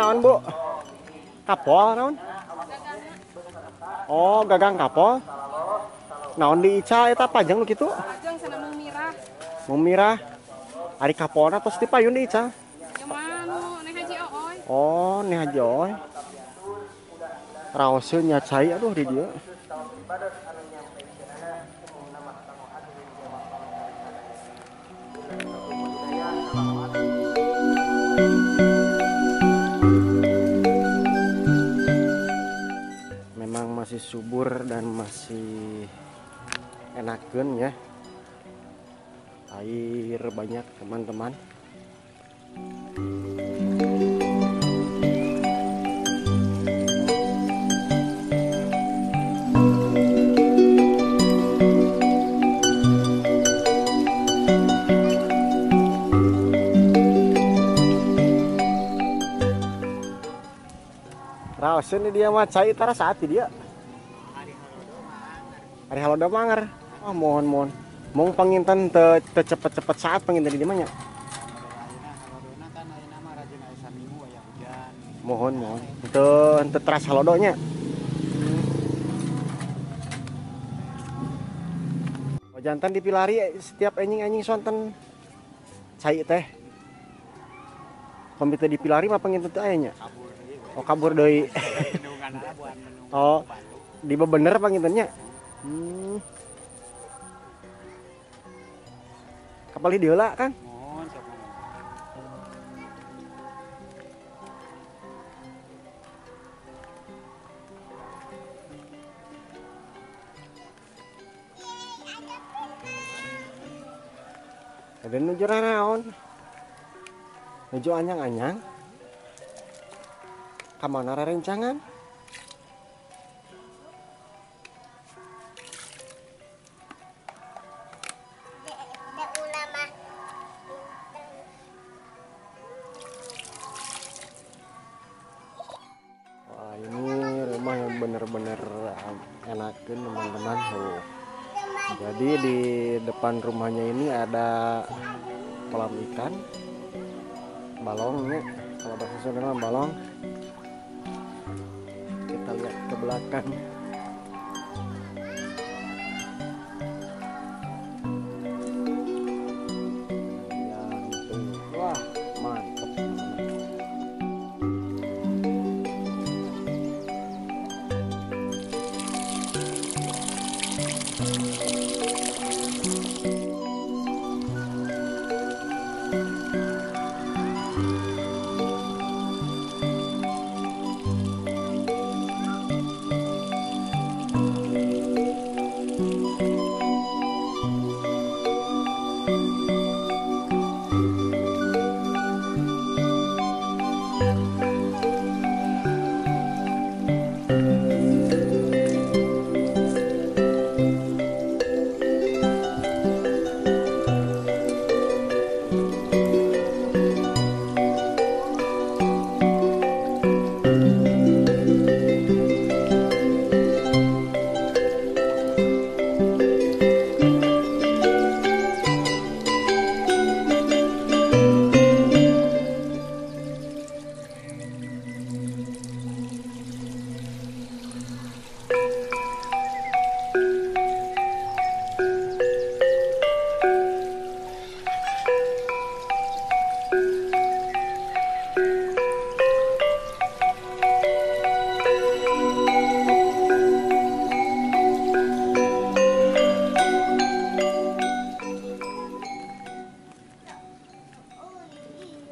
Naon, Bu? Kapol naon? Oh, gagang kapol. Naon diical eta panjang nu kitu? Panjang sana mung mirah. Mung mirah. Ari kapolna tos dipayun diical. Ya mah nu Neng Haji Ooy. Oh, Neng Haji Ooy. Raoseun nya cai aduh di dieu. Memang masih subur dan masih enakeun ya. Air banyak teman-teman. Raoseun dia mah cai tara saat dia. Ari halodo manger. Oh, mohon mohon. Mung panginten teu cepet-cepet saat panginten di dieu mah nya. Mohon mohon. Teu teras halodo nya. Oh, jantan dipilari setiap enjing-enjing sonten cai teh. Komite dipilari mah panginten teu aya nya. Oh, kabur deui. Oh, di bener panginten nya. Kapal di heula, Kang. Ada nuju naon? Nuju anyang-anyang. Kamana rerencangan? Wah, ini rumah yang bener-bener enakin teman-teman. Oh. Jadi di depan rumahnya ini ada kolam ikan, balongnya, kalau bahasa Sunda balong. Kita lihat ke belakang. Yang tuh, wah mantep teman-teman.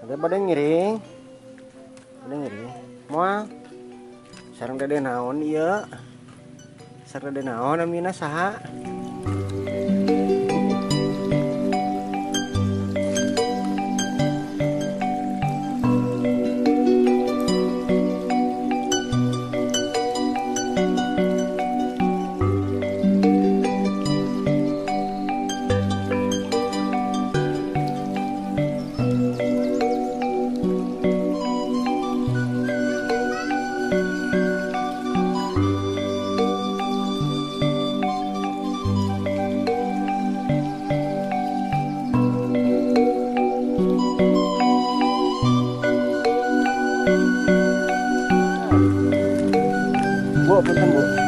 Ada pada ngiring, ada ngiring. Moal, sareng dede naon ieu? Sareng dede naon namina saha? Bu, punten, Bu.